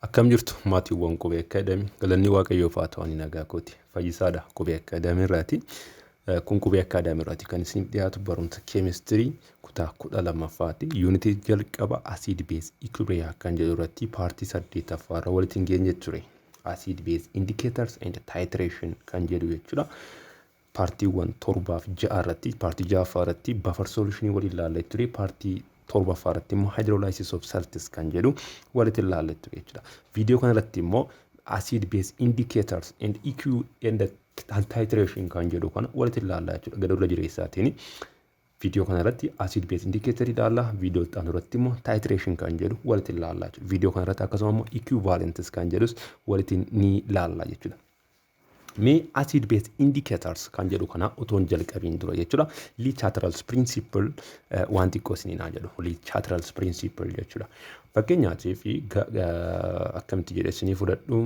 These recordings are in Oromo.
Akkam jirtu, maatiiwwan Qubee Academy? Galanni Waaqayyoof haa ta'u, ani nagaa kooti. Fayyisaadha Qubee Academy irraati. Kun Qubee Academy irraati kan isiniif dhiyaatu barumsa keemistirii kutaa 12ffaati. Yuunitii jalqaba acid base equilibria kan jedhu irratti paartii saddeettaffaa irra walitti hin geenye ture. Acid base indicators and titration kan jedhu jechuudha. Paartiiwwan torbaaf ja'a irratti, paartii ja'affaa irratti buffer solutionii waliin ilaallee ture. Paartii torbaffaa irratti immoo hydrolysis of salts kan jedhu walitti ilaallee ture jechuudha. Viidiyoo kana irratti immoo acid base indicators and EQ and titration kan jedhu kana walitti ilaallaa jechuudha. Gad irra jireessaatiin viidiyoo kana irratti acid base indicator ilaalla. Viidiyoo itti aanu irratti immoo titration kan jedhu walitti ilaallaa jechuudha. Viidiyoo kana irratti akkasuma immoo equivalents kan jedhus walitti ni ilaalla jechuudha. Mee acid base indicators kan jedhu kana otoo hin jalqabiin dura jechuudha. Le Chatelier's principle waan xiqqoo isiniin haa jedhu. Le Chatelier's principle jechuudha. Fakkeenyaatiif akkamitti jedhe isinii fudhadhu.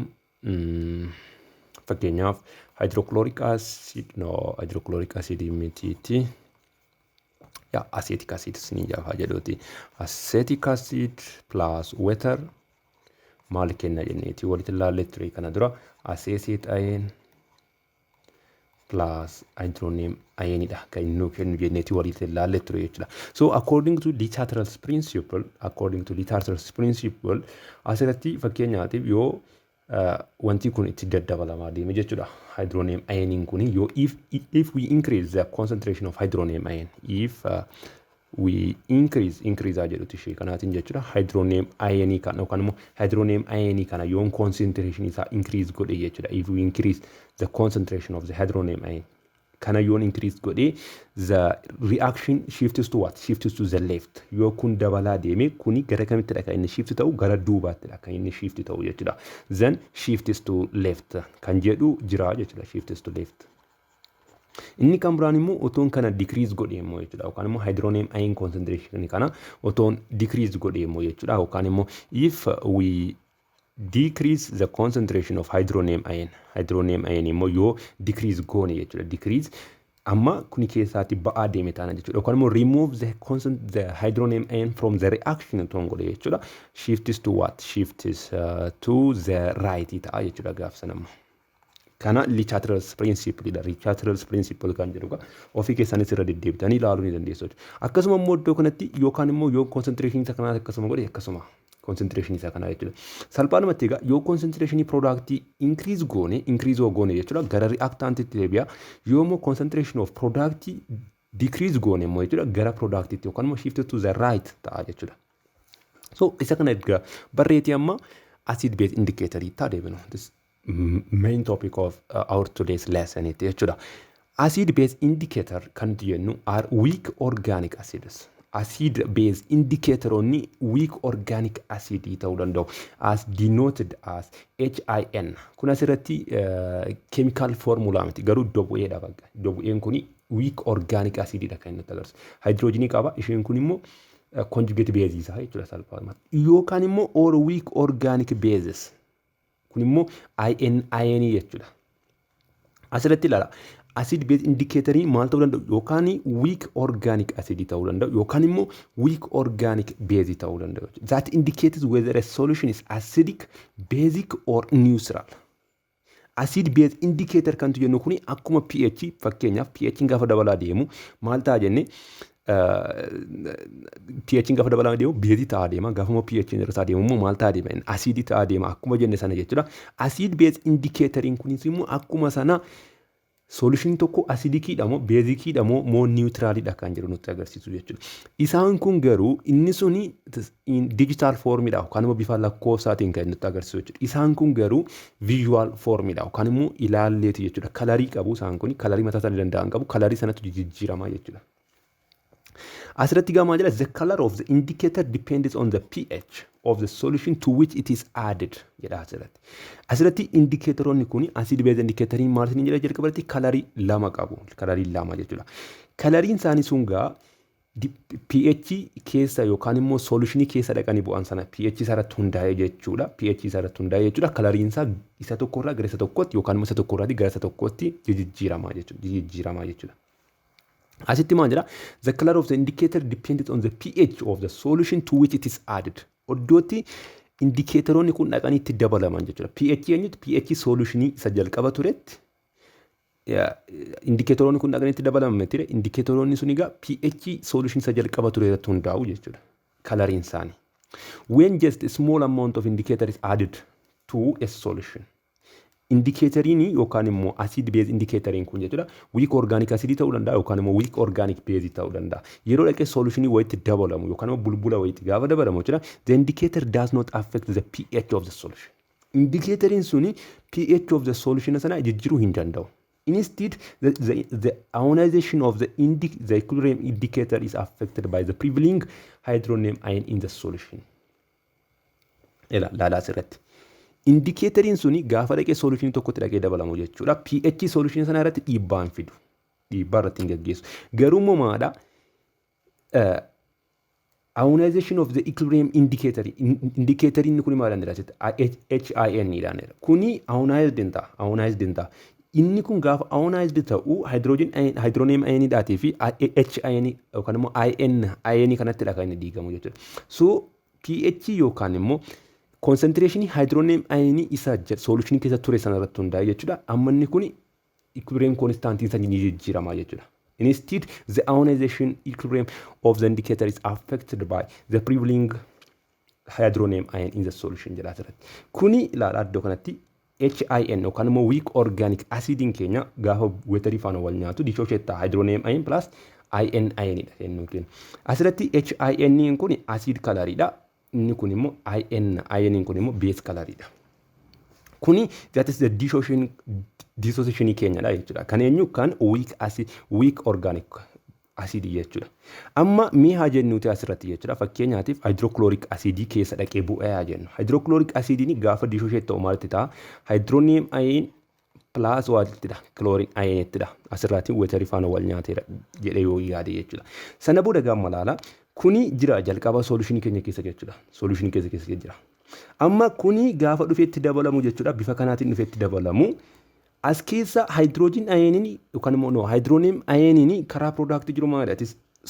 Fakkeenyaaf hydrochloric acid, no, hydrochloric acid mitiiti. Yaa, acetic acid isinii jaafaa jedhuuti. Acetic acid plus water maal kenna jenneeti walitti ilaallee ture kana dura. Acetate ion plus hydronium ionidha kan inni nuu kennu jenneeti walitti ilaallee ture jechuudha. So according to Le Chatelier's principle, according to Le Chatelier's principle, asirratti fakkeenyaatiif yoo wanti kun itti daddabalamaa deeme jechuudha. Hydronium ioniin kun yoo if we increase the concentration of hydronium ion, if we increase haa jedhuti ishee kanaatiin jechuudha. Hydronium ionii kana yookaan immoo hydronium ionii kana yoon concentration isaa increase godhe jechuudha. If we increase the concentration of the hydronium ion kana yoon increase godhee, the reaction shifts to what? Shifts to the left. Yoo kun dabalaa deeme, kuni gara kamittidha kan inni shift ta'u? Gara duubaattidha kan inni shift ta'u jechuudha. Then shifts to left kan jedhu jira jechuudha. Shifts to left. Inni kan biraan immoo otoon kana decrease godhee immoo jechuudha, yookaan immoo hydronium ion concentration kana otoon decrease godhee immoo jechuudha, yookaan immoo if we decrease the concentration of hydronium ion, hydronium ion immoo yoo decrease goone jechuudha, decrease amma kuni keessaatti ba'aa deeme taana jechuudha, yookaan immoo remove the hydronium ion from the reaction otoon godhe jechuudha, shifts to what? Shifts to the right ta'a jechuudha gaaf sana immoo. Kana Le Chatelier's principle dha. Le Chatelier's principle kan jedhu ofii keessanis irra deddeebitanii ilaaluu ni dandeessu. Akkasuma immoo iddoo kanatti yookaan immoo yoo concentration isa kanaa akkasuma godhe, akkasuma concentration isa kanaa jechuudha. Salphaadhumatti egaa yoo concentration product increase goone, increase yoo goone jechuudha, gara reactantitti deebi'a. Yoo immoo concentration of product decrease goone immoo jechuudha, gara productitti yookaan immoo shift to the right ta'a jechuudha. So isa kana erga barreetii amma acid base indicator ta'a deebinu. This main topic of our today's lesson jechuudha. Acid base indicator kan nuti jennu are weak organic acids. Acid base indicatoroonni weak organic acid ta'uu danda'u. As denoted as HIN. Kun asirratti chemical formula miti, garuu iddoo bu'eedha bakka. Iddoo bu'een kuni weak organic acididha kan inni agarsiisu. Hydrogenii qaba, isheen kun immoo conjugate base isaa jechuudha salphaadhumatti. Yookaan immoo or weak organic bases. Kun immoo IN IN jechuudha. Asirratti ilaala. Acid base indicatorii maal ta'uu danda'u? Yookaan weak organic acid ta'uu danda'u yookaan immoo weak organic base ta'uu danda'u. That indicates whether a solution is acidic, basic or neutral. Acid base indicator kan jennu kuni akkuma pH, fakkeenyaaf pH gaafa dabalaa deemu maal ta'a jenne? pH gaafa dabalaa deemu beezii ta'aa deema. Gaafa immoo pH hir'isaa deemu immoo maal ta'aa deema? Asiidii ta'aa deema akkuma jenne sana jechuudha. Acid base indicatoriin kunis immoo akkuma sana solution tokko acidiciidha moo basiciidha moo neutralidha kan jedhu nutti agarsiisu jechuudha. Isaan kun garuu inni suni digital formidha yookaan immoo bifa lakkoofsaatiin kan nutti agarsiisu jechuudha. Isaan kun garuu visual formidha yookaan immoo ilaalleeti jechuudha. Colorii qabu isaan kun, colorii mataa isaanii danda'an qabu, colorii sanatu jijjiirama jechuudha. Asirratti gamaa jira, the color of the indicator depends on the pH of the solution to which it is added jedha asirratti. Asirratti indicatoroonni kun, acid base indicatoriin maal isin jedha jalqabatti? Colorii lama qabu. Colorii lama jechuudha. Coloriin isaanii sun gaa pH keessa yookaan immoo solutionii keessa dhaqanii bu'an sana pH isaa irratti hundaa'ee jechuudha. pH isaa irratti hundaa'ee jechuudha. Coloriin isaa isa tokkorraa gara isa tokkotti yookaan immoo isa tokkorraa gara isa tokkotti jijjiiramaa jechuudha. Jijjiiramaa jechuudha. Asitti maal jedha? The color of the indicator depends on the pH of the solution to which it is added. Iddootti Indicatoroonni kun dhaqanii itti dabalaman jechuudha. pH eenyutti? pH solutionii isa jalqaba turetti indicatoroonni kun dhaqanii itti dabalaman miti. Indicatoroonni sun egaa pH solutionii isa jalqaba ture irratti hundaa'u jechuudha. Coloriin isaanii. When just a small amount of indicator is added to a solution. Indicatoriin yookaan immoo acid base indicatoriin kun jechuudha, weak organic acid ta'uu danda'a yookaan immoo weak organic base ta'uu danda'a. Yeroo dhaqee solutionii wayitti dabalamu yookaan immoo bulbula wayitti gaafa dabalamu jechuudha, the indicator does not affect the pH of the solution. Indicatoriin suni pH of the solution sana jijjiiruu hin danda'u. Instead, the ionization of the equilibrium indicator is affected by the prevailing hydronium ion in the solution. Ila laalaa asirratti. Indicatoriin suni gaafa dhaqee solutionii tokkotti dhaqee dabalamu jechuudha, pH solutionii sana irratti dhiibbaa hin fidu. Dhiibbaa irratti hin gaggeessu. Garuu immoo maadha? Ionization of the equilibrium indicator, indicatoriin kun maal jedha asitti? HIN dhaan. Kuni ionized hin ta'a. Ionized hin ta'a. Inni kun gaafa ionized ta'u hydrogen hydronium ioniidhaatii fi HIN yookaan immoo IN IN kanattidha kan inni diigamu jechuudha. So pH yookaan immoo concentration hydronium ionii isa solutionii keessa ture sana irratti hundaa'e jechuudha. Amma inni kun equilibrium constant isa ni jijjiirama jechuudha. Instead, the ionization equilibrium of the indicator is affected by the prevailing hydronium ion in the solution jedha asirratti. Kuni ilaala, iddoo kanatti HIN yookaan immoo weak organic acidiin keenya gaafa waterii faana wal nyaatu dissociate ta'a, hydronium ion plus IN ion dha kennu kennu. Asirratti HIN kun acid coloriidha. Inni kun immoo IN IN kun immoo base coloriidha. Kuni that is the dissociation keenyadha jechuudha. Kan eenyu? Kan weak acid, weak organic acid jechuudha. Amma mee haa jennuuti asirratti jechuudha. Fakkeenyaatiif hydrochloric acid keessa dhaqee bu'ee haa jennu. Hydrochloric acidiin gaafa dissociate ta'u maalitti ta'a? Hydronium ion plus waalittidha. Chlorine ionittidha. Asirraatti waterii faana wal nyaateera jedhee yoo yaade jechuudha. Sana booda gaamma laala. Kuni jira jalqaba solutionii keenya keessa jechuudha. Solutionii keessa jira. Amma kuni gaafa dhufeetti dabalamu jechuudha. Bifa kanaatiin dhufeetti dabalamu. As keessa hydrogen ioniin yookaan immoo no hydronium ioniin karaa productii jiru maalidha?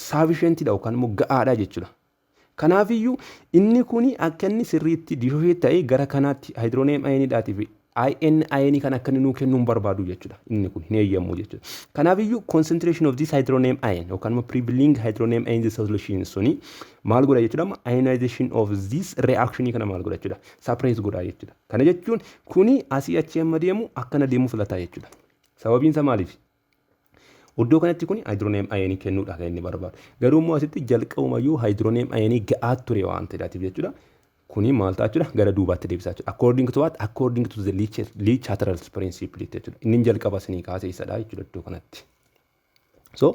Sufficientidha yookaan immoo ga'aadha jechuudha. Kanaafiyyuu inni kuni akka inni sirriitti dissociate ta'ee gara kanaatti hydronium ioniidhaatii fi IN ionii kan akka inni nuu kennuu hin barbaadu jechuudha. Inni kun hin eeyyamu jechuudha. Kanaafiyyuu concentration of this hydronium ion yookaan immoo prevailing hydronium ion the solution suni maal godha jechuudha? Amma ionization of this reaction kana maal godha jechuudha? Suppress godha jechuudha. Kana jechuun kuni asii achi amma deemu akkana deemu filataa jechuudha. Sababiin isaa maaliif? Iddoo kanatti kun hydronium ionii kennuudha kan inni barbaadu. Garuu immoo asitti jalqabumayyuu hydronium ionii ga'aa ture waan ta'eef jechuudha. Kuni maal ta'a jechuudha? Gara duubaatti deebisaa jechuudha. According to what? According to the Le Chatelier's principle jechuudha. Inni jalqaba isinii kaasee isadha jechuudha iddoo kanatti. So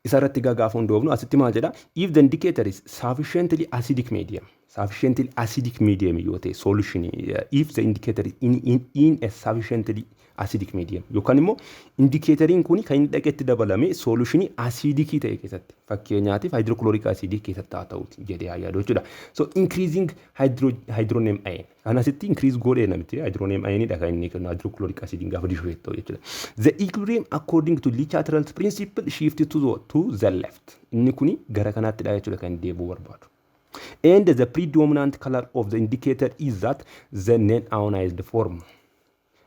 isa irratti gaafa hundoofnu asitti maal jedha? If the indicator is sufficiently acidic medium, sufficiently acidic medium yoo ta'e solution, if the indicator is in a sufficiently acidic medium yookaan immoo indicatoriin kun kan inni dhaqetti dabalame solutionii acidicii ta'e keessatti, fakkeenyaatiif hydrochloric acidii keessatti haa ta'uti jedhee haa yaadu jechuudha. So increasing hydronium ion kan asitti increase godhee namitti hydronium ionidha kan inni kennu hydrochloric acidiin gaafa dissociate ta'u jechuudha. The equilibrium according to Le Chatelier's principle shift to the left. Inni kuni gara kanaattidha jechuudha kan deebi'uu barbaadu. And the predominant color of the indicator is that the non-ionized form.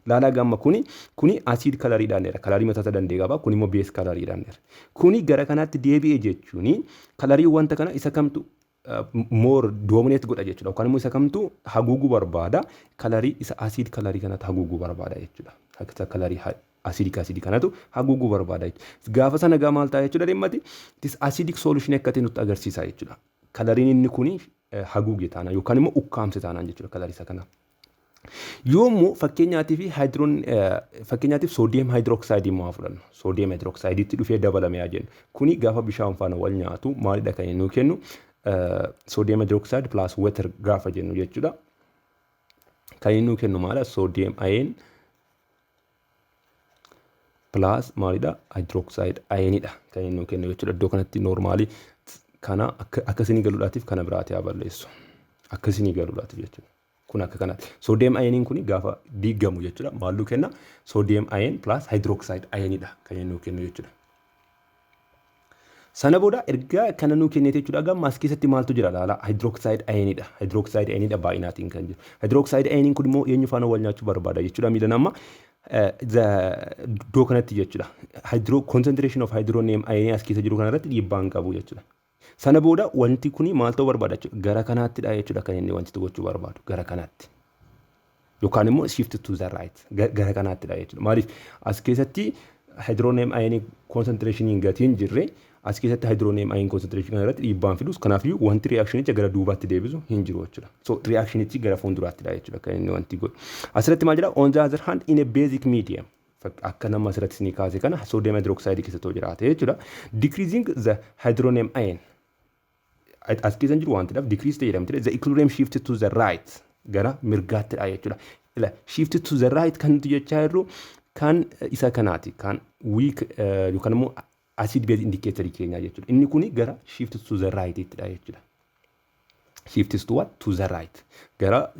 Laalaa gamma, kuni acid coloriidhaan dheera. Colorii mataa isaa danda'e qaba. Kuni immoo base coloriidhaan dheera. Kuni gara kanaatti deebi'e jechuun colorii wanta kana isa kamtu more dominate godha jechuudha. Yookaan immoo isa kamtu haguuguu barbaada? Colorii isa acid colorii kanatti haguuguu barbaada jechuudha. Akka colorii acidic acidii kanatu haguuguu barbaada jechuudha. Gaafa sana gaa maal ta'a jechuudha dhimmati? This acidic solution akka ta'e nutti agarsiisa jechuudha. Coloriin inni kuni haguuge taanaan yookaan immoo ukkaamse taanaan jechuudha colorii isa kana. Yoommoo fakkeenyaatiif hydron fakkeenyaatiif sodium hydroxideii immoo haa fudhannu. Sodium hydroxideiitti dhufee dabalame haa jennu. Kuni gaafa bishaan faana wal nyaatu maalidha kan inni nuu kennu? Sodium hydroxide plus water gaafa jennu jechuudha. Kan inni nuu kennu maalidha? Sodium ion plus maalidha? Hydroxide ionidha kan inni nuu kennu jechuudha. Iddoo kanatti normalii kana akka isinii galuudhaatiif kana biraati haa balleessu. Akka isinii galuudhaatiif jechuudha. Kun akka kanaatti. Sodium ioniin kun gaafa diigamu jechuudha. Maal kenna? Sodium ion plus hydroxide ionidha kan inni nuu kennu jechuudha. Sana booda erga kana nuu kenneeti jechuudha, gamma as keessatti maaltu jira laala? Hydroxide ioniidha. Hydroxide ioniidha baay'inaatiin kan jiru. Hydroxide ioniin kun immoo eenyu faana wal nyaachuu barbaada jechuudha miilan amma iddoo kanatti jechuudha. Hydro concentration of hydronium ionii as keessa jiru kanarratti dhiibbaa hin qabu jechuudha. Sana booda wanti kuni maal ta'uu barbaada jechuudha? Gara kanaattidha jechuudha kan inni wanti gochuu barbaadu gara kanaatti. Yookaan immoo shift to the right, gara kanaattidha jechuudha. Maaliif? As keessatti hydronium ionii concentration gatiin jirre as keessatti hydronium ion concentration kana irratti dhiibbaan fidus, kanaafiyyuu wanti reactionicha gara duubaatti deebisu hin jiru jechuudha. So reactionichi gara fuulduraattidha jechuudha kan inni wanti godhu. Asirratti maal jedha? On the other hand, in a basic medium, akka nama asirratti isinii kaase kana sodium hydroxide keessatti jiraate jechuudha. Decreasing the hydronium ion as keessa jiru waan ta'eef decrease ta'e jedhamti. The equilibrium shift to the right, gara mirgaattidha jechuudha. Ila shift to the right kan nuti jechaa jirru kan isa kanaati, kan weak yookaan immoo acid base indicator keenyaa jechuudha. Inni kuni gara shift to the right ittidha jechuudha. Shift to what? To the right. Gara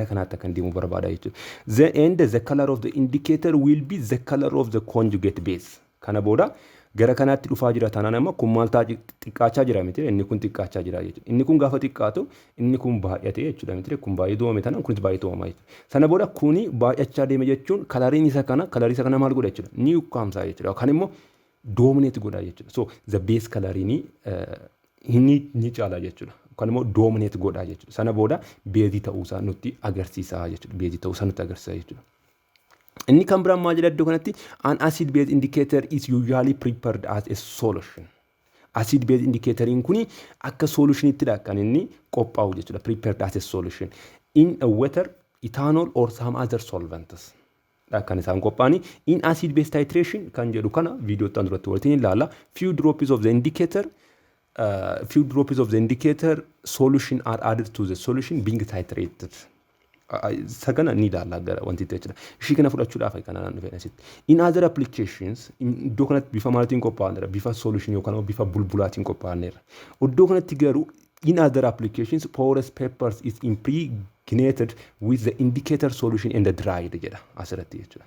kanaatti akkan deemu barbaada jechuudha. The and the color of the indicator will be the color of the conjugate base. Kana booda gara kanaatti dhufaa jira taanaan amma kun maal ta'a? Xiqqaachaa jira miti? Inni kun xiqqaachaa jira jechuudha. Inni kun gaafa xiqqaatu inni kun baay'ate jechuudha miti? Kun baay'ee doomame taanaan kunis baay'ee doomama jechuudha. Sana booda kuni baay'achaa deeme jechuun coloriin isa kana, colorii isa kana maal godha jechuudha? Ni ukkaamsaa jechuudha. Yookaan immoo dominate godha jechuudha. So the base coloriin ni caala jechuudha. Yookaan immoo dominate godha jechuudha. Sana booda beezii ta'uusaa nutti agarsiisa jechuudha. Beezii ta'uusaa nutti agarsiisa jechuudha. Inni kan biraan maal jedha iddoo kanatti? An acid base indicator is usually prepared as a solution. Acid base indicatoriin kuni akka solutionittidha kan inni qophaa'u jechuudha. Prepared as a solution in a water, ethanol or some other solvents kan isaan qophaa'ani. In acid base titration kan jedhu kana viidiyoo itti duratti walitti ilaalla. Few drops of the indicator solution are added to the solution being titrated. Isa kana ni ilaalla gara wanti jechuudha. Ishii kana fudhachuudhaaf kana naan dhufeen asitti. In other applications, iddoo kanatti bifa maaliitiin qophaa'aneera? Bifa solution yookaan bifa bulbulaatiin qophaa'aneera. Iddoo kanatti garuu in other applications, porous papers is impregnated with the indicator solution and the dried jedha asirratti jechuudha.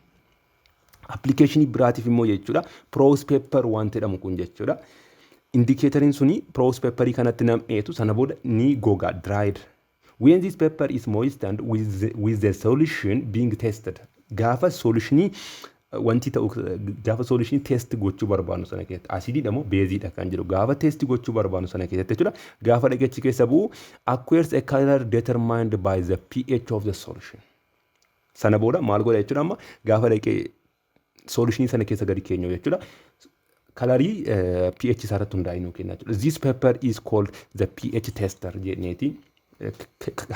Applicationii biraatiif immoo jechuudha, porous paper waan jedhamu kun jechuudha. Indicatoriin suni porous paperii kanatti nam'eetu sana booda ni goga, dried. When this paper is moistened with the solution being tested, gaafa solutionii wanti ta'u, gaafa solutionii test gochuu barbaannu sana keessatti, asidiidha moo beeziidha kan jedhu gaafa test gochuu barbaannu sana keessatti jechuudha, gaafa dhagechi keessa bu'u acquires a color determined by the pH of the solution. Sana booda maal godha jechuudha? Amma gaafa dhaqee solutionii sana keessa gadi keenyu jechuudha, colorii pH isaa irratti hundaa'ee nuu kenna jechuudha. This paper is called the pH tester jenneeti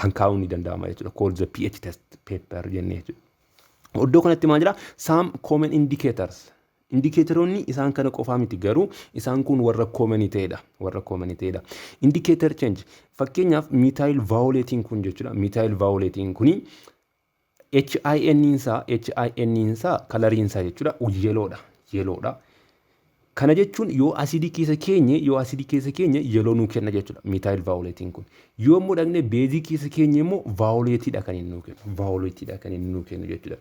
kan kaa'uun ni danda'ama jechuudha. Called the pH test paper jennee jechuudha. Iddoo kanatti maal jira? Some common indicators. Indicatoroonni isaan kana qofaa miti, garuu isaan kun warra common ta'edha. Warra common ta'edha. Indicator change, fakkeenyaaf methyl violetiin kun jechuudha. Methyl violetiin kuni HIN isaa coloriin isaa jechuudha yellowdha. Yellowdha. Kana jechuun yoo asidii keessa keenye yellow nuu kenna jechuudha methyl violetiin kun. Yoo immoo dhaqnee beezii keessa keenye immoo violetiidha kan inni nuu kennu. Violetiidha kan inni nuu kennu jechuudha.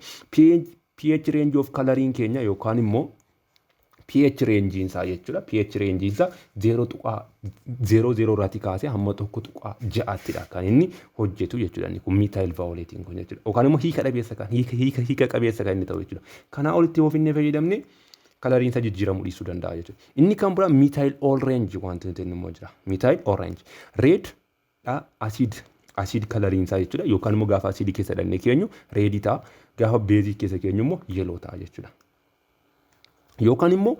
pH range of coloriin keenya yookaan immoo pH rangeiin isaa jechuudha. pH rangeiin isaa 0.00 irraatii kaasee hamma 1.6ttidha kan inni hojjetu jechuudha. Inni kun methyl violetiin kun jechuudha. Yookaan immoo hiika dhabeessa kan hiika qabeessa kan inni ta'u jechuudha. Kanaa olitti yoo finnee fayyadamne coloriin isaa jijjiiramuu dhiisuu danda'a jechuudha. Inni kan biraa methyl orange wanti nuti immoo jira. Methyl orange. Red dha acid coloriin isaa jechuudha. Yookaan immoo gaafa asidii keessa dhannee keenyu redii ta'a. Gaafa beezii keessa keenyu immoo yellow ta'a jechuudha. Yookaan immoo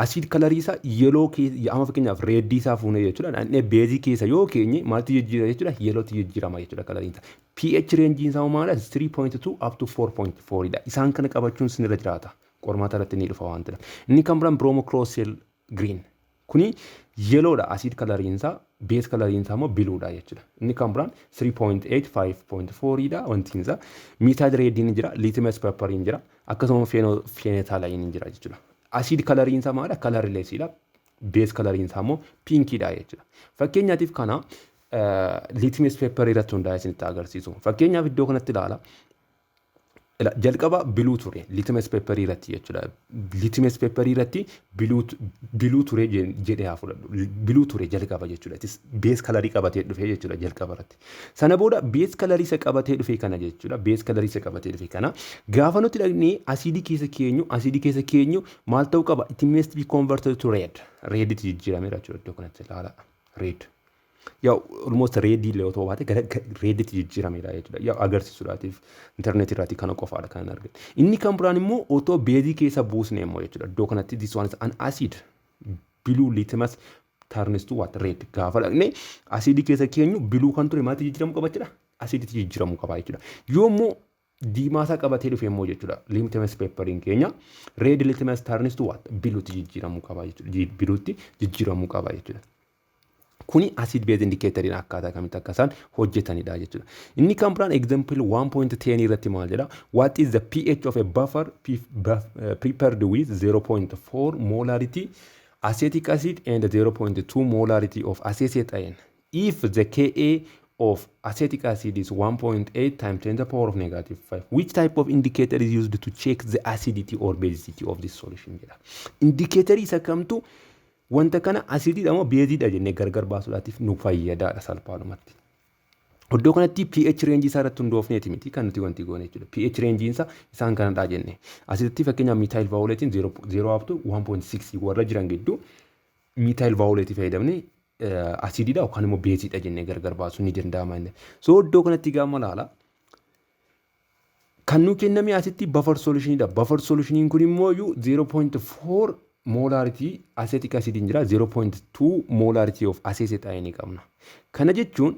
acid colorii isaa yellow amma fakkeenyaaf redii isaa fuunee jechuudha. Dhannee beezii keessa yoo keenye maaltu jijjiira jechuudha? Yellowtti jijjiirama jechuudha coloriin isaa. pH rangeiin isaa maala? 3.2 up to 4.4 dha. Isaan kana qabachuun sinirra jiraata. Qormaata irratti ni dhufa waan ta'eef. Inni kan biraan bromocresol green. Kuni yellowdha acid coloriin isaa, base coloriin isaa immoo bluedha jechuudha. Inni kan biraan 3.8 5.4 dha wanti isaa. Methyl rediin jira, litmus paperiin jira, akkasuma phenolphthalein jira jechuudha. Acid coloriin isaa maala? Colorlessiidha. Base coloriin isaa immoo pinkiidha jechuudha. Fakkeenyaatiif kana litmus paperii irratti hundaa'ee isinitti agarsiisu. Fakkeenyaaf iddoo kanatti ilaala. Jalqaba blue ture litmus paperii irratti jechuudha. Litmus paperii irratti blue ture jedhee haa fudhadhu. Blue ture jalqaba jechuudha. Base colorii qabatee dhufe jechuudha jalqaba irratti. Sana booda base colorii isa qabatee dhufe kana jechuudha. Base colorii isa qabatee dhufe kana gaafa nuti dhaqnee asiidii keessa keenyu maal ta'uu qaba? It must be converted to red. Reditti jijjiirameera jechuudha iddoo kanatti ilaala. Red. Yaa, almost redii illee otoo baate gara reditti jijjiirameera jechuudha. Yaa, agarsiisuudhaatiif intarneetii irraatii kana qofaadha kan argate. Inni kan biraan immoo otoo beezii keessa buusne immoo jechuudha. Iddoo kanatti this one is an acid. Blue litmus turns to what? Red. Gaafa dhaqne asiidii keessa keenyu blue kan ture maalitti jijjiiramuu qaba jechuudha? Asiiditti jijjiiramuu qaba jechuudha. Yoo immoo diimaa isaa qabatee dhufe immoo jechuudha. Litmus paperiin keenya red litmus turns to what? Bluetti jijjiiramuu qaba jechuudha. Bluetti jijjiiramuu qaba jechuudha. Kuni acid base indicatoriin akkaataa kamitti akka isaan hojjetanidha jechuudha. Inni kan biraan example 1.10 irratti maal jedha? What is the pH of a buffer prepared with 0.4 molarity acetic acid and 0.2 molarity of acetate ion? If the Ka of acetic acid is 1.8 times 10 to the power of negative 5, which type of indicator is used to check the acidity or basicity of this solution jedha. Indicator isa kamtu wanta kana asiidiidha moo beeziidha jennee gargar baasuudhaatiif nu fayyadaadha salphaadhumatti. Iddoo kanatti pH range isaa irratti hundoofneeti miti kan nuti wanti goone jechuudha. pH range isaa isaan kanadha jenne. Asitti fakkeenyaaf methyl violetiin 0 up to 1.6 warra jiran gidduu methyl violetii fayyadamne asiidiidha yookaan immoo beeziidha jennee gargar baasuun ni danda'ama. So iddoo kanatti gaafa ilaala. Kan nu kenname asitti buffer solutionidha. Buffer solutioniin kun immoo 0.4 molarity acetic acidiin jira, 0.2 molarity of acetate ion qabna. Kana jechuun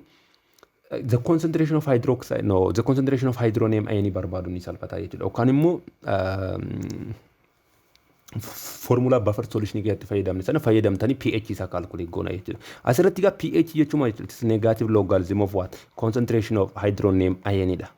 the concentration of hydroxide, no, the concentration of hydronium ion barbaadu ni salphata jechuudha. Yookaan immoo formulaa buffer solution keessatti fayyadamne sana fayyadamtanii pH isaa calculate goona jechuudha. Asirratti egaa pH jechuun maal jechuudha? It is negative logarithm of what? Concentration of hydronium ion dha.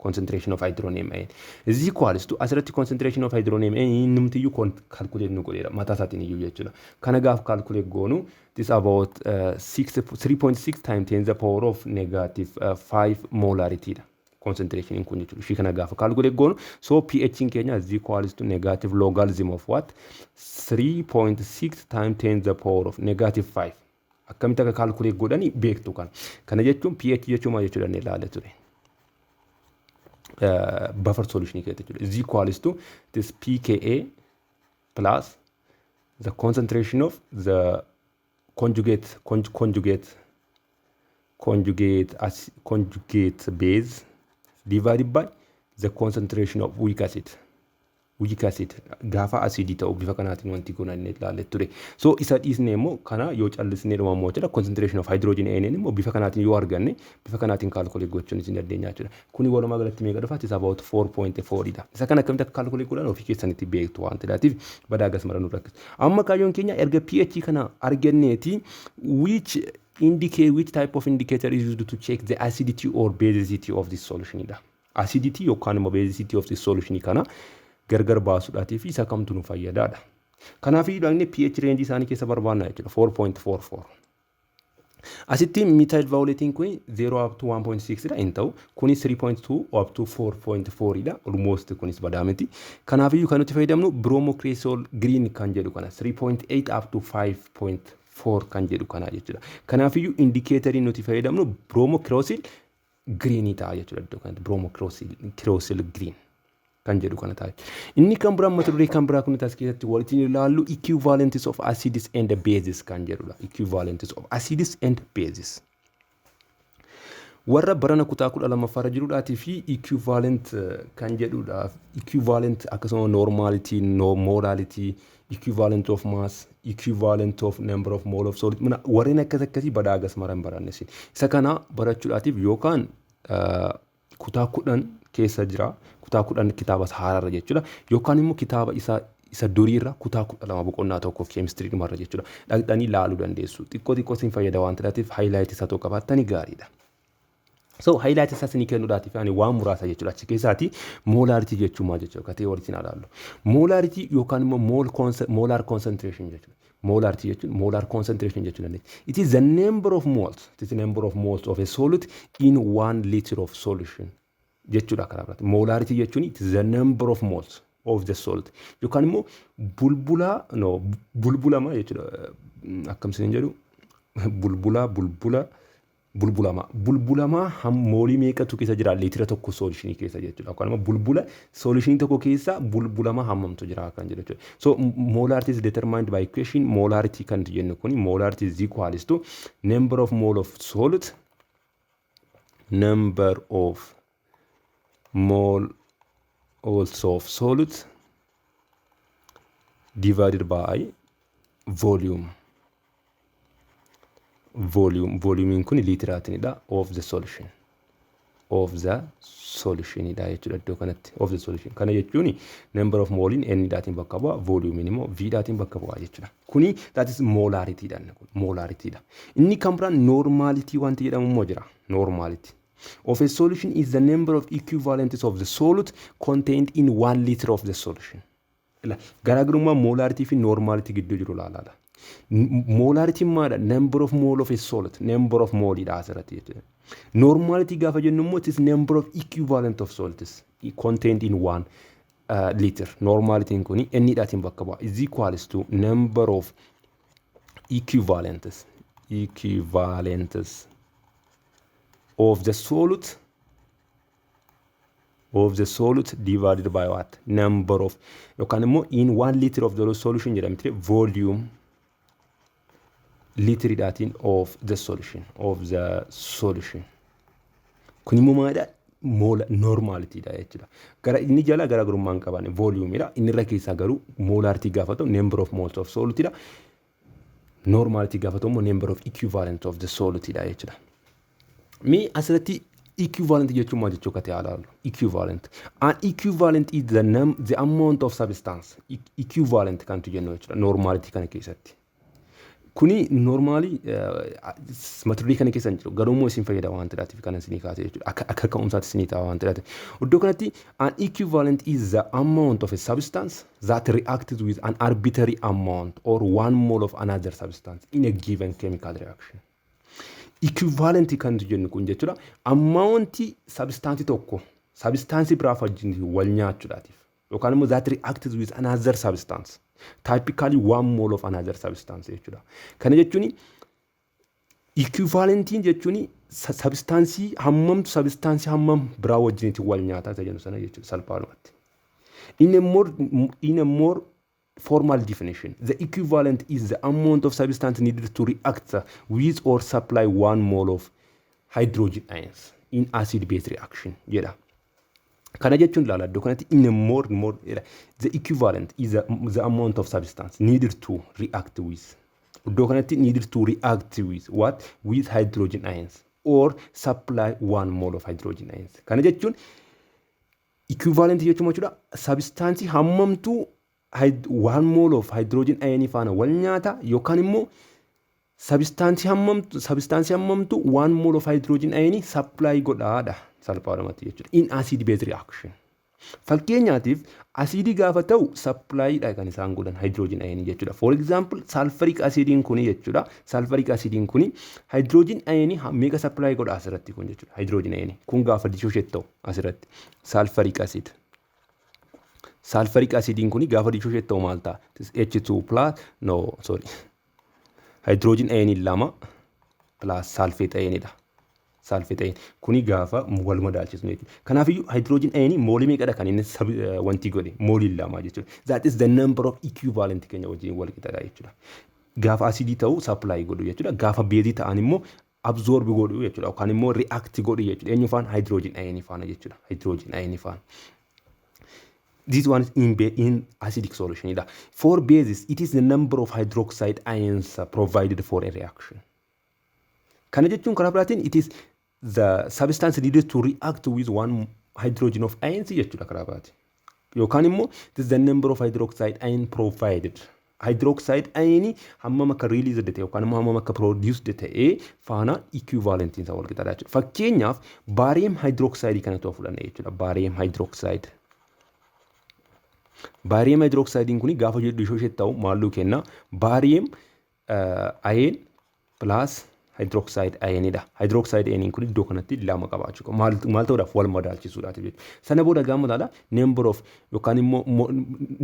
Concentration of hydronium ion is equals to, asirratti concentration of hydronium ion innumtiyyuu calculate nu godheera mataa isaatiin iyyuu jechuudha. Kana gaaf calculate goonu this about 3.6 times 10 the power of negative 5 molarity dha. Concentration kun jechuudha. Ishii kana gaafa calculate goonu, so pH keenya is equals to negative logarithm of what? 3.6 times 10 the power of negative 5. Akkamitti akka calculate godhani beektu kana. Kana jechuun pH jechuun maal jechuudha inni ilaale ture? Buffer solution keessatti jechuudha. Is equals to this pKa plus the concentration of the conjugate base divided by the concentration of weak acid. Weak acid gaafa asiidii ta'u bifa kanaatiin wanti kun inni ilaalle ture. So isa dhiisne immoo kana yoo callisnee dhuma immoo jechuudha, concentration of hydrogen ion immoo bifa kanaatiin yoo arganne bifa kanaatiin calculate gochuun isin dandeenya jechuudha. Kuni walumaa galatti meeqa dhufa? It is about 4.4 dha. Isa kana akkamitti akka calculate godhan ofii keessanitti beektu waan ta'eef badaa gas mara nu rakkisu. Amma kaayyoon keenya erga pH kana arganneeti which type of indicator is used to check the acidity or basicity of this solution dha. Acidity yookaan immoo basicity of this solution kana gargar baasuudhaatii fi isa kamtu nu fayyadaadha. Kanaaf dhaqnee pH range isaanii keessa barbaanna jechuudha, 4.44. Asitti methyl violetiin kun 0 up to 1.6 dha hin ta'u, kunis 3.2 up to 4.4 dha, almost kunis badaa miti. Kanaafiyyuu kan nuti fayyadamnu bromocresol green kan jedhu kana, 3.8 up to 5.4 kan jedhu kana jechuudha. Kanaafiyyuu indicatorii nuti fayyadamnu bromocresol greenii ta'a jechuudha, iddoo kanatti bromocresol green kan jedhu kana ta'a. Inni kan biraan mata duree kan biraa kun as keessatti walitti ilaallu equivalents of acids and bases kan jedhudha. Equivalents of acids and bases. Warra barana kutaa 12ffaarra jirudhaatii fi equivalent kan jedhudha. Equivalent akkasuma normality, no, molality, equivalent of mass, equivalent of number of mole of solid warreen akkas akkasii badaa agas maran baranne. Isa kana barachuudhaatiif yookaan kutaa 10 keessa jira. Kutaa 10 kitaaba haaraarra jechuudha. Yookaan immoo kitaaba isa duriirra kutaa 12 boqonnaa tokkoof keemistirii dhumarra jechuudha. Dhaqxanii ilaaluu dandeessu. Xiqqoo xiqqoo isin fayyada waan ta'eef highlightii isaa tokko qabaattanii gaariidha. So highlightii isaa isinii kennuudhaatiif ani waan muraasa jechuudha. Achi keessaati molarity jechuun maal jechuudha? Katee walitti ilaallu. Molarity yookaan immoo molar concentration jechuudha. Molarity jechuun molar concentration jechuu dandeenya. It is the number of moles. It is the number of moles of a solute in 1 liter of solution. Jechuudha karaa biraatti. Molarity jechuun it is the number of moles of the solute yookaan immoo bulbulaa, no, bulbulama jechuudha. Akkam isin jedhu, bulbulaa, bulbula, bulbulamaa bulbulamaa moolii meeqatu keessa jira liitira tokko solutionii keessa jechuudha. Yookaan immoo bulbula solutionii tokko keessa bulbulamaa hammamtu jira kan jedhu jechuudha. So molarity is determined by equation. Molarity kan jennu kun, molarity is equals to number of mole of solute, number of mole also of solute, divided by volume. Volume, volumiin kun liitiraatinidha, of the solution, of the solutionidha jechuudha iddoo kanatti. Of the solution kana jechuun number of mooliin n dhaatiin bakka bu'a, volumiin immoo v dhaatiin bakka bu'a jechuudha. Kuni, that is molarity dha. Kun molarity dha. Inni kan biraan normality wanti jedhamu immoo jira. Normality of a solution is the number of equivalents of the solute contained in 1 liter of the solution. Garaagarummaa molarity fi normality gidduu jiru ilaalaadha. Molarityn maadha? Number of mole of a solute, number of moleidha asirratti jechuudha. Normality gaafa jennu immoo it is number of equivalent of solutes contained in 1 liter. Normalityn kuni inni dhaatiin bakka bu'a. Is equals to number of equivalents of the solute divided by what? Number of, yookaan immoo in 1 liter of the solution jedhamti, volume liitiriidhaatiin of the solution, of the solution. Kun immoo maalidha? Moola normalitydha jechuudha. Gara inni jala garaagarummaa hin qaban volumeidha. Inni irra keessaa garuu molarity gaafa ta'u number of moles of solutedha. Normality gaafa ta'u immoo number of equivalent of the solutedha jechuudha. Mee asirratti equivalent jechuun maal jechuu akka ta'e ilaallu. Equivalent. An equivalent is the amount of substance. Equivalent kantu jennu jechuudha normality kana keessatti. Kuni normally mata duree kana keessa hin jiru. Garuu immoo isin fayyada waan ta'eef kana isinii kaase jechuudha. Akka ka'umsaatti isinii ta'a waan ta'eef. Iddoo kanatti an equivalent is the amount of a substance that reacts with an arbitrary amount or one mole of another substance in a given chemical reaction. Equivalent kan jennu kun jechuudha, amountii substance tokko substance biraaf wajjin wal nyaachuudhaatiif yookaan immoo that reacts with another substance, typically one mole of another substance jechuudha. Kana jechuun equivalentiin jechuun substance hammamtu substance hammam biraa wajjinitti wal nyaataa isa jennu sana jechuudha salphaadhumatti. In a more formal definition, the equivalent is the amount of substance needed to react with or supply one mole of hydrogen ions in acid base reaction jedha. Kana jechuun ilaala iddoo kanatti in a more jedha. The equivalent is the amount of substance needed to react with. Iddoo kanatti needed to react with what? With hydrogen ions or supply one mole of hydrogen ions. Kana jechuun equivalent jechuun jechuudha, substance hammamtuu one mole of hydrogen ion faana wal nyaata yookaan immoo substance hammamtu one mole of hydrogen ion supply godhaadha salphaadhumatti jechuudha in acid base reaction. Fakkeenyaatiif asiidii gaafa ta'u supplydha kan isaan godhan hydrogen ion jechuudha. For example, sulfuric acidiin kuni jechuudha. Sulfuric acidiin kuni hydrogen ion meeqa supply godha asirratti kun jechuudha. Hydrogen ion kun gaafa dissociate ta'u asirratti sulfuric acid. Sulfuric acidiin kuni gaafa dissociate ta'u maal ta'a? H2 plus, no, sorry. Hydrogen ion lama plus sulfate ionidha. Sulfate ion kuni gaafa wal madaalchisnu jechuudha. Kanaafiyyuu hydrogen ion moolii meeqadha kan inni wanti godhe? Moolii lama jechuudha. That is the number of equivalent keenya wajjin wal qixadha jechuudha. Gaafa asidii ta'u supply godhu jechuudha. Gaafa beezii ta'an immoo absorb godhu jechuudha. Yookaan immoo react godhu jechuudha. Eenyu faana? Hydrogen ion faana jechuudha. Hydrogen ion faana. This one is in acidic solution. For bases, it is the number of hydroxide ions provided for a reaction. Kana jechuun karaa biraatiin it is the substance needed to react with one hydrogen of ions jechuudha karaa biraatiin. Yookaan immoo it is the number of hydroxide ion provided. Hydroxide ion hammam akka released ta'e yookaan immoo hammam akka produced ta'e faana equivalent isaa wal qixaadha jechuudha. Fakkeenyaaf barium hydroxide kana ta'uu fudhanna jechuudha. Barium hydroxide. Barium hydroxide kun gaafa dissociate ta'u maalluu kenna? Barium ion plus Hydroxide ionidha. Hydroxide ioniin kun iddoo kanatti lama qabaachuu qaba. Maal ta'uudhaaf? Wal madaalchisuudhaaf jechuudha. Sana booda gaafa ilaala, number of yookaan immoo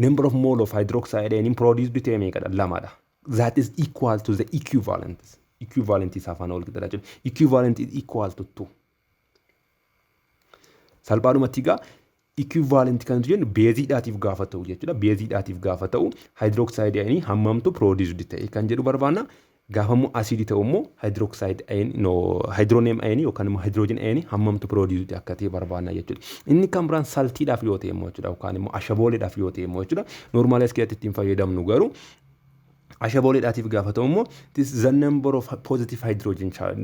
number of mole of hydroxide ioniin produced ta'e meeqadha? Lamadha. That is equal to the equivalent. Equivalent isaa faana wal qixxaadha jechuudha. Equivalent is equal to 2. Salphaadhumatti egaa equivalent kan nuti jennu beeziidhaatiif gaafa ta'u jechuudha. Beeziidhaatiif gaafa ta'u hydroxide ionii hammamtu produced ta'e kan jedhu barbaanna. Gaafa immoo asiidii ta'u immoo hydroxide ion, no, hydronium ionii yookaan immoo hydrogen ionii hammamtu produced akka ta'e barbaanna jechuudha. Inni kan biraan saltiidhaaf yoo ta'e immoo jechuudha, yookaan immoo ashabooleedhaaf yoo ta'e immoo jechuudha. Normally as keessatti ittiin fayyadamnu garuu ashabooleedhaatiif gaafa ta'u immoo this the number of positive hydrogen charge,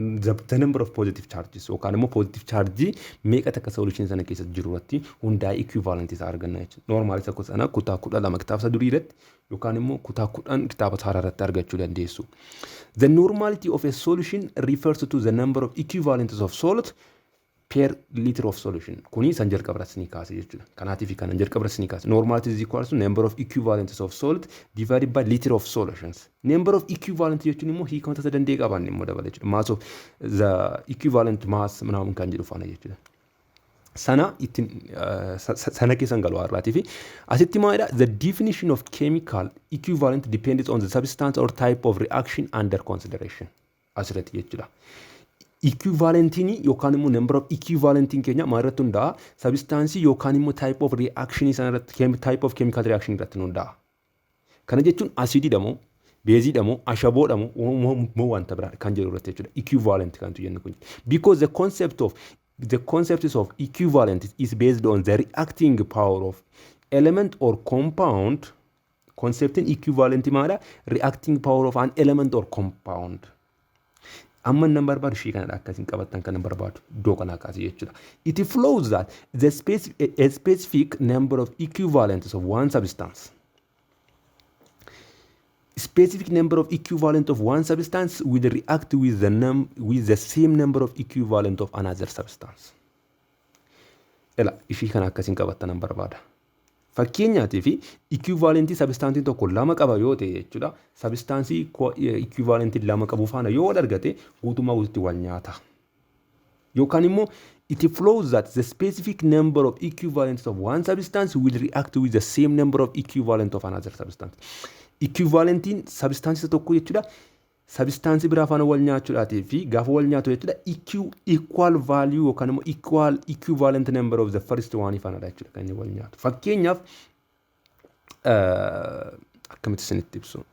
the number of positive charges yookaan immoo positive charge meeqa takka solution sana keessa jiru irratti hundaa'ee equivalent isaa arganna jechuudha. Normally isa sana kutaa 12 kitaaba isa durii irratti yookaan immoo kutaa 10 kitaaba haaraa irratti argachuu dandeessu. The normality of a solution refers to the number of equivalents of salt per liter of solution. Kuni san jalqaba irratti ni kaase jechuudha. Kanaatiif kanan jalqaba irratti ni kaase. Normality is equal to number of equivalents of salt divided by liter of solutions. Number of equivalent jechuun immoo hiika mataa danda'e qaban immoo dabala jechuudha. Mass of the equivalent mass ምናምን kan jedhu faana jechuudha. Sana ittiin sana keessan galu har'aatii fi asitti maalidha? The definition of chemical equivalent depends on the substance or type of reaction under consideration asirratti jechuudha. Equivalentiin yookaan immoo number of equivalentiin keenya maal irratti hundaa'a? Substaansii yookaan immoo type of reaction sana irratti, type of chemical reaction irratti hundaa'a. Kana jechuun asiidiidha moo, beeziidha moo, ashaboodha moo, wanta biraa kan jedhu irratti jechuudha. Equivalent kan jennu kun. Because the concept of equivalent is based on the reacting power of element or compound. Conceptiin equivalent maadha? Reacting power of an element or compound. Amma nan barbaadu ishee kanadha, akkasiin qabattan kan barbaadu iddoo kanaa kaasee jechuudha. It flows that a specific number of equivalents of one substance. Specific number of equivalent of one substance will react with the same number of equivalent of another substance. Ela ishii kana akkasiin qabattan nan barbaada. Fakkeenyaatii fi equivalentii substantiin tokko lama qaba yoo ta'e jechuudha. Substaansii equivalentii lama qabu faana yoo wal argate guutummaa guututti wal nyaata. Yookaan immoo it flows that the specific number of equivalents of one substance will react with the same number of equivalent of another substance. Equivalentiin substaansii tokko jechuudha. Substaansii biraa faana wal nyaachuudhaatii fi gaafa wal nyaatu jechuudha, equal value yookaan immoo equal equivalent number of the first one faanadha jechuudha kan inni wal nyaatu. Fakkeenyaaf, akkamitti isinitti ibsu?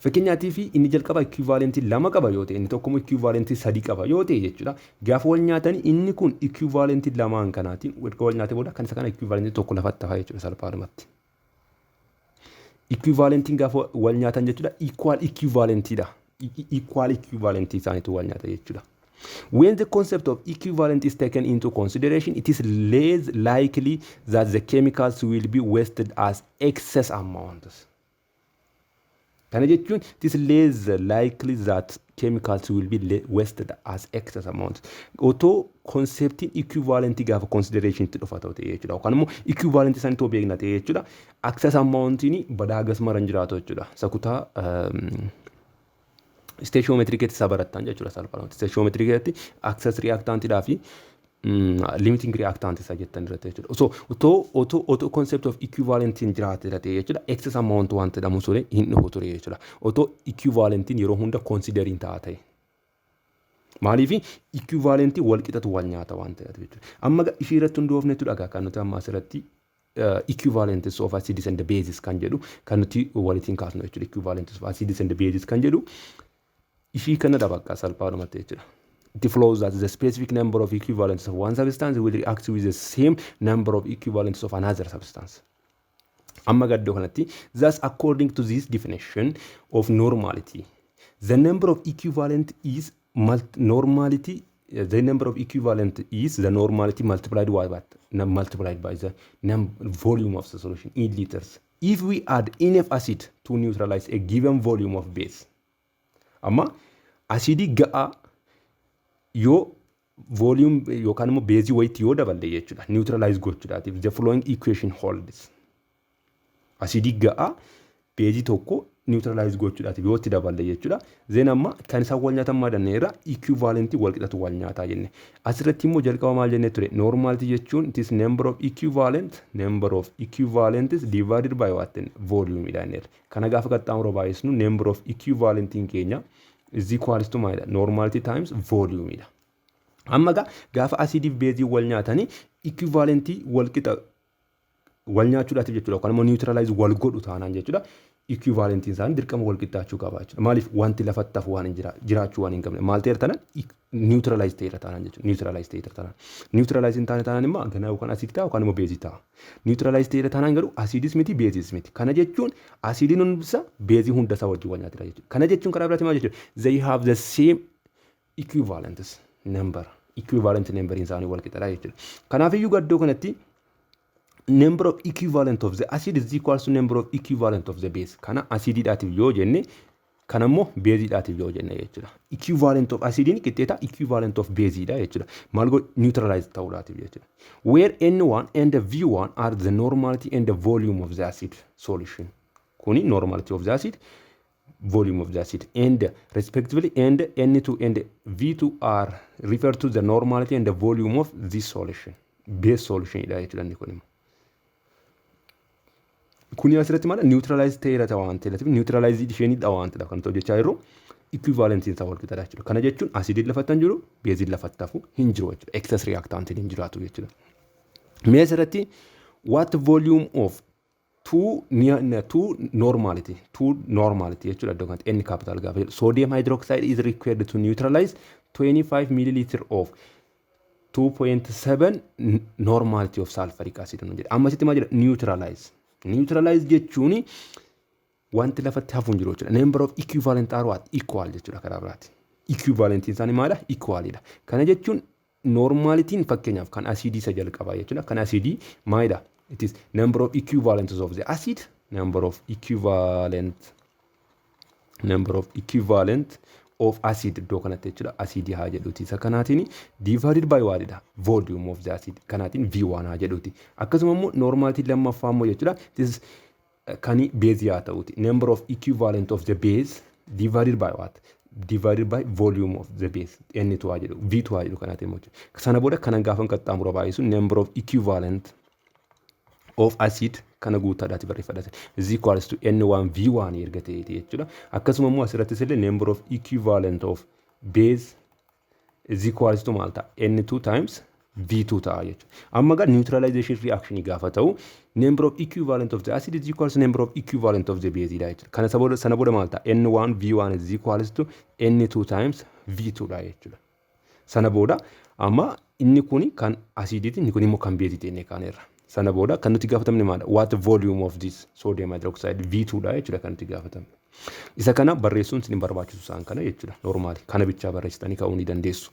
Fakkeenyaatii fi inni jalqaba equivalentii lama qaba yoo ta'e, inni tokko immoo equivalentii sadii qaba yoo ta'e jechuudha. Gaafa wal nyaatan inni kun equivalentii lamaan kanaatiin erga wal nyaatee booda kan isa kana equivalentii tokko lafatti hafa jechuudha salphaadhumatti. Equivalentiin gaafa wal nyaatan jechuudha equal equivalentiidha. Equal equivalentii isaaniitu wal nyaata jechuudha. When the concept of equivalent is taken into consideration, it is less likely that the chemicals will be wasted as excess amounts. Kana jechuun it is less likely that chemicals will be wasted as excess amount. Otoo conceptiin equivalentii gaafa consideration itti dhufa ta'u ta'e jechuudha. Yookaan immoo equivalentii isaanii ta'uu beekna ta'e jechuudha. Excess amountiin badaa hagas mara hin jiraatu jechuudha. Isa kutaa stoichiometry keessatti isa barattan jechuudha salphaadhumatti. Stoichiometry keessatti excess reactantidhaa fi limiting reactant isa jettan irratti jechuudha. So otoo concept of equivalentiin jiraate ta'e jechuudha, excess amount waan jedhamu suni hin dhufu ture jechuudha. Otoo equivalentiin yeroo hunda consideriin ta'a ta'e. Maaliif? Equivalentii wal qixatu wal nyaata waan ta'eef jechuudha. Amma ishii irratti hundoofnetu dhagaa kan nuti amma asirratti equivalents of acids and bases kan jedhu kan nuti walitiin kaasnu jechuudha. Equivalents of acids and bases kan jedhu ishii kana bakka salphaadhumatti jechuudha. It flows that the specific number of equivalents of one substance will react with the same number of equivalents of another substance. Amma gaddoo kanatti, thus according to this definition of normality, the number of equivalent is normality, the number of equivalent is the normality multiplied by what? Multiplied by the volume of the solution in liters. If we add enough acid to neutralize a given volume of base. Amma asidii ga'aa yoo volume yookaan immoo beezii wayitti yoo daballe jechuudha, neutralize gochuudhaatiif, the following equation holds. Asidii ga'aa beezii tokko neutralize gochuudhaatiif yoo itti daballe jechuudha. Then amma kan isaan wal nyaatan maal jenneerra? Equivalentii wal qixatu wal nyaataa jenne. Asirratti immoo jalqaba maal jennee ture? Normality jechuun it is number of equivalent is divided by what? Volume dha jenneerra. Kana gaafa qaxxaamura baay'isnu, number of equivalentiin keenya is equals to maalidha? Normality times volume dha. Amma gaafa asiidiif beezii wal nyaatanii equivalentii wal qixa wal nyaachuudhaatiif jechuudha, yookaan immoo neutralize wal godhu taanaan jechuudha. Equivalentiin isaanii dirqama wal qixxaachuu qaba jechuudha. Maaliif? Wanti lafatti hafu waan hin jiraachuu waan hin qabne. Maal ta'eera taanaan? Neutralize ta'eera taanaan jechuudha. Neutralize ta'eera taanaan. Neutralize hin taane taanaan immoo ganaa yookaan asiidii ta'a yookaan immoo beezii ta'a. Neutralize ta'eera taanaan garuu asiidis miti, beezis miti. Kana jechuun asiidiin hundisaa beezii hunda isaa wajjin wal nyaatira jechuudha. Kana jechuun karaa biraatiin maal jechuudha? They have the same equivalents number. Equivalent numberiin isaanii wal qixadha jechuudha. Kanaafiyyuu iddoo kanatti number of equivalent of the acid is equals to number of equivalent of the base. Kana asiidiidhaatiif yoo jenne, kana immoo beeziidhaatiif yoo jenne jechuudha. Equivalent of acidiin qixxeeta equivalent of beeziidha jechuudha. Maal godhu? Neutralize ta'uudhaatiif jechuudha. Where N1 and V1 are the normality and the volume of the acid solution. Kuni normality of the acid, volume of the acid and respectively, and N2 and V2 are refer to the normality and the volume of this solution. Base solution dha jechuudha inni kun immoo. Kuni asirratti maal? Neutralize ta'eera waan ta'eef, neutralize isheenidha waan ta'eef kan hojjechaa jirru equivalentiin isaa wal qixadha jechuudha. Kana jechuun asiidiin lafatti hin jiru, beeziin lafatti hafu hin jiru jechuudha. Excess reactantiin hin jiraatu jechuudha. Mee asirratti what volume of two normality jechuudha iddoo kanatti N capital gaafa jedhu sodium hydroxide is required to neutralize 25 milliliter of 2.7 normality of sulfuric acid nu jedha. Amma asitti maal jedha? Neutralize. Neutralize jechuun wanti lafatti hafu hin jiru jechuudha. Number of equivalent are what? Equal jechuudha karaa biraati. Equivalentiin isaanii maalidha? Equalidha. Kana jechuun normalitiin fakkeenyaaf kan asiidii isa jalqabaa jechuudha. Kan asiidii maalidha? It is number of equivalents of the acid, number of equivalent of acid iddoo kanatti jechuudha. Asiidii haa jedhuti. Isa kanaatiin divided by waalidha? Volume of the acid. Kanaatiin V1 haa jedhuti. Akkasuma immoo normalitiin lammaffaa immoo jechuudha. This is kan beezii haa ta'uti. Number of equivalent of the base divided by what? Divided by volume of the base. N2 haa jedhu. V2 haa jedhu kanaatiin immoo. Sana booda kanan gaafa qaxxaamura baay'isu, number of equivalent of acid kana guuttaadhaati barreeffadhate. Is equals to N1 V1 erga ta'eeti jechuudha. Akkasuma immoo asirrattis illee number of equivalent of base is equals to maal ta'a? N2 times V2 ta'a jechuudha. Amma gaa neutralization reaction gaafa ta'u, number of equivalent of the acid is equals to number of equivalent of the base dha jechuudha. Kana sana booda maal ta'a? N1 V1 is equals to N2 times V2 dha jechuudha. Sana booda amma inni kuni kan asiidiiti, inni kun immoo kan beeziiti jennee kaaneerra. Sana booda kan nuti gaafatamne maali? What volume of this sodium hydroxide V2 dha jechuudha kan nuti gaafatamne. Isa kana barreessuun isin hin barbaachisu isaan kana jechuudha. Normal kana bichaa barreessitanii ka'uu ni dandeessu.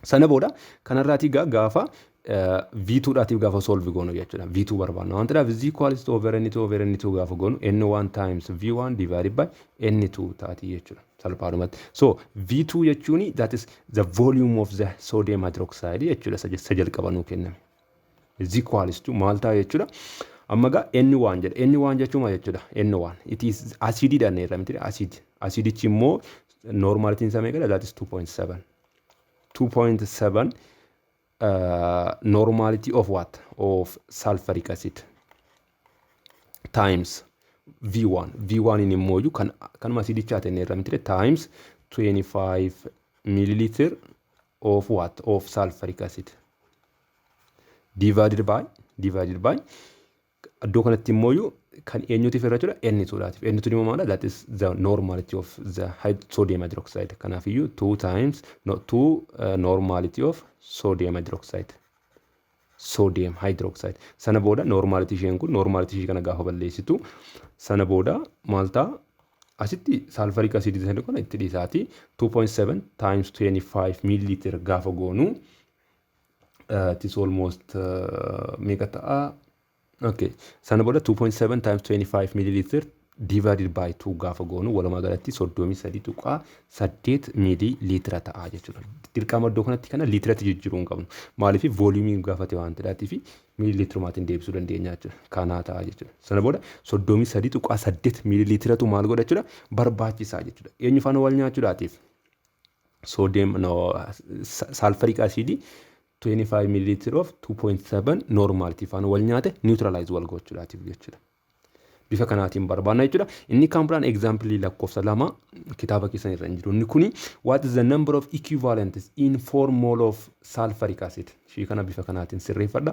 Sana booda kanarraatii gaafa V2 dhaatiif gaafa solve goonu jechuudha. V2 barbaanna. Waan ta'eef is equals to over N2 over N2 gaafa goonu, N1 times V1 divided by N2 taati jechuudha. Salphaadhumatti. So V2 jechuun that is the volume of the sodium hydroxide jechuudha, isa jalqaba nuu kenname. Is equals to maal ta'a jechuudha? Amma gaa N1 jedha. N1 jechuun maal jechuudha? N1. It is asiidiidha inni irra miti acid. Asiidichi immoo normalitiin isaa meeqadha? That is 2.7. 2.7 normality of what? Of sulfuric acid times V1. V1 in immoo kan kanuma asiidichaa ta'e irra miti times 25 milliliter of what? Of sulfuric acid. Divided by iddoo kanatti immoo kan eenyutiif irra jechuudha? N2 dhaatiif. N2 immoo maala? That is the normality of the sodium hydroxide. Kanaafiyyuu 2 times, no, 2 normality of sodium hydroxide. Sodium hydroxide. Sana booda normality isheen kun normality ishee kana gaafa balleessitu, sana booda maal ta'a? Asitti sulfuric acid sana kana itti dhiisaati 2.7 times 25 milliliter gaafa goonu, it is almost meeqa ta'a? Okay. Sana booda 2.7 times 25 milliliter Divided by 2 gaafa goonu walumaa galatti 33.8 miilii liitira ta'a jechuudha. Dirqama iddoo kanatti kana liitiratti jijjiiruu hin qabnu. Maaliif? Volume gaafate waan ta'eef miilii liitirumaatiin deebisuu dandeenya jechuudha. Kanaa ta'a jechuudha. Sana booda 33.8 miilii liitiratu maal godha jechuudha? Barbaachisaa jechuudha. Eenyu faana wal nyaachuudhaatiif? Sodium, no, sulfuric acid 25 milliliter of 2.7 normality faana wal nyaate neutralize wal gochuudhaatiif jechuudha. Bifa kanaatiin barbaanna jechuudha. Inni kan biraan example lakkoofsa 2 kitaaba keessan irra hin jiru. Inni kuni, what is the number of equivalents in 4 mole of sulfuric acid? Ishii kana bifa kanaatiin sirreeffadha.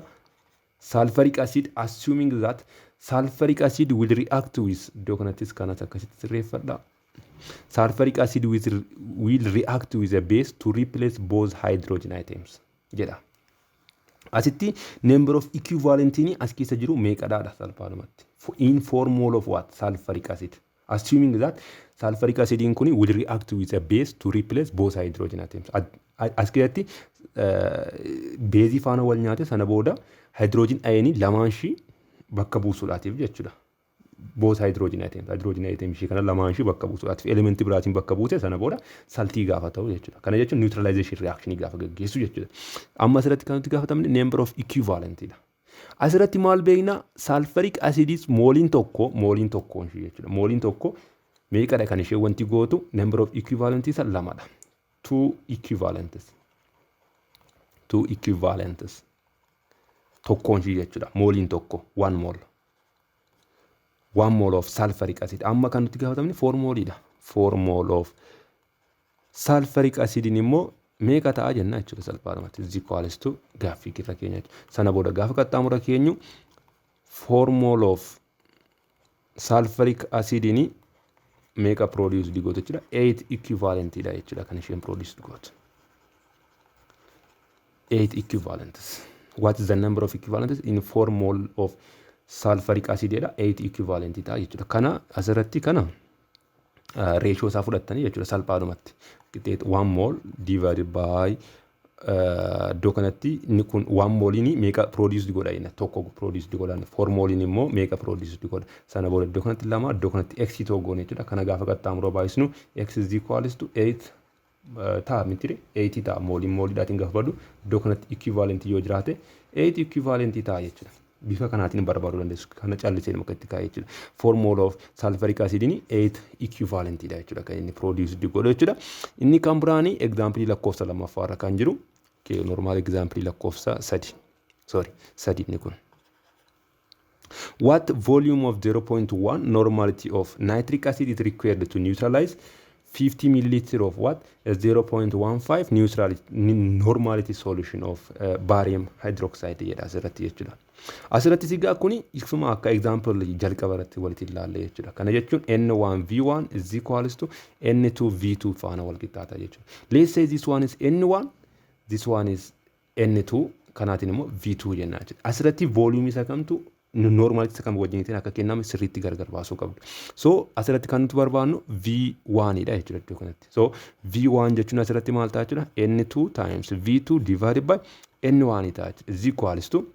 Sulfuric acid, assuming that sulfuric acid will react with, iddoo kanattis kanas akkasitti sirreeffadha. Sulfuric acid will react with a base to replace both hydrogen atoms jedha. Asitti number of equivalentiin as keessa jiru meeqadhaadha salphaadhumatti? In 4 mole of what? Sulfuric acid. Assuming that sulfuric acidiin kun will react with a base to replace both hydrogen atoms. As keessatti beezii faana wal nyaate, sana booda hydrogen ionii lamaan ishii bakka buusuudhaatiif jechuudha. Both hydrogen atoms, hydrogen atom ishii kana lamaan ishii bakka buusuudhaatiif elementii biraatiin bakka buute, sana booda saltii gaafa ta'u jechuudha. Kana jechuun neutralization reaction gaafa gaggeessu jechuudha. Amma asirratti kan nuti gaafatamne number of equivalentidha. Asirratti maal beekna? Sulfuric acidis mooliin tokko ishii jechuudha. Mooliin tokko meeqadha kan ishee wanti gootu? Number of equivalent isa lamadha. Two equivalents. Two equivalents. Tokkoon ishii jechuudha. Mooliin tokko, one mole. One mole of sulfuric acid. Amma kan nuti gaafatamne four mooliidha. Four mole of sulfuric acidiin immoo meeqa ta'a jenna jechuudha salphaadhumatti. Is equals to gaaffii irra keenya. Sana booda gaafa qaxxaamura keenyu four mole of sulfuric acidiin meeqa produce gootu jechuudha? 8 equivalentidha jechuudha kan isheen produce gootu. 8 equivalents. What is the number of equivalents in 4 mole of sulfuric acid jedha? 8 equivalent ta'a jechuudha. Kana asirratti kana ratio isaa fudhattanii jechuudha salphaadhumatti. Qixxeet 1 mole divided by, iddoo kanatti inni kun 1 mooliin meeqa produce godha jenna? Tokko produce godha. 4 mooliin immoo meeqa produce godha? Sana booda iddoo kanatti lama, iddoo kanatti x tokko goone jechuudha. Kana gaafa qaxxaamuroo baay'isnu x is equals to 8 ta'a miti? 8 ta'a. Mooliin mooliidhaatiin gaafa badu, iddoo kanatti equivalent yoo jiraate 8 equivalent ta'a jechuudha. Bifa kanaatiin barbaaduu dandeessu. Kana callisee bakka itti kaa'e jechuudha. 4 mole of sulfuric acidiin 8 equivalentidha jechuudha kan inni produce godhu jechuudha. Inni kan biraanii example lakkoofsa lammaffaa irra kan jiru, normal example lakkoofsa 3. Sorry, sadi inni kun. What volume of 0.1 normality of nitric acid is required to neutralize 50 milliliter of what? A 0.15 neutrality normality solution of barium hydroxide jedha asirratti jechuudha. Asirratti sigaa kuni isuma akka example jalqaba irratti walitti ilaalle jechuudha. Kana jechuun N1 V1 is equals to N2 V2 faana wal qixxaata jechuudha. Let's say this one is N1, this one is N2, kanaatiin immoo V2 jenna jechuudha. Asirratti volume isa kamtu normality isa kam wajjinitiin akka kenname sirriitti gargar baasuu qabdu. So asirratti kan nuti barbaannu V1 dha jechuudha iddoo kanatti. So V1 jechuun asirratti maal ta'a jechuudha? N2 times V2 divided by N1 ta'a jechuudha. Is equals to,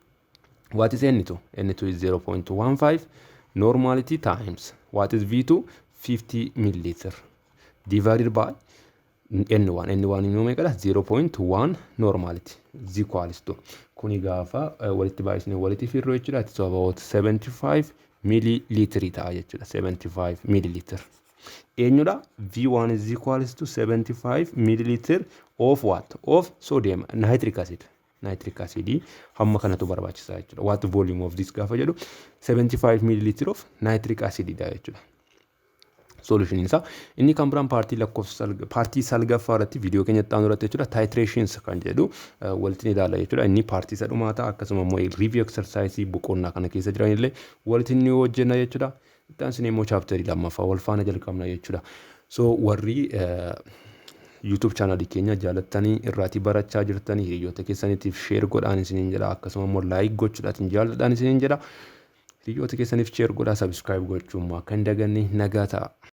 what is N2? N2 is 0.15 normality times, what is V2? 50 milliliter divided by N1. N1 immoo meeqadha? 0.1 normality is equals to, kuni gaafa walitti baay'isnee walitti firroo jechuudha. It's about 75 milliliter ta'a jechuudha. 75 milliliter. Eenyudha? V1 is equals to 75 milliliter of what? Of sodium nitric acid. Nitric acid hamma kanatu barbaachisaa jechuudha. What volume of this gaafa jedhu 75 milliliter of nitric acid dha jechuudha. Solution isaa inni kan biraan paartii lakkoofsa paartii salgaffaa irratti viidiyoo keenya itti aanu irratti jechuudha, titrations kan jedhu walitti ni ilaalla jechuudha. Inni paartii isa dhumaa ta'a. Akkasuma immoo review exercise boqonnaa kana keessa jiran illee walitti ni hojjenna jechuudha. Itti aansinee immoo chapterii lammaffaa wal faana jalqabna jechuudha. So warri YouTube channelii keenya jaalattanii irraatii barachaa jirtanii hiriyoota keessaniitiif share godhaan isiniin jedha. Akkasuma immoo like gochuudhaatiin jaalladhaan isiniin jedha. Hiriyoota keessaniif share godhaa, subscribe gochuun akka hin daganne. Nagaa ta'a.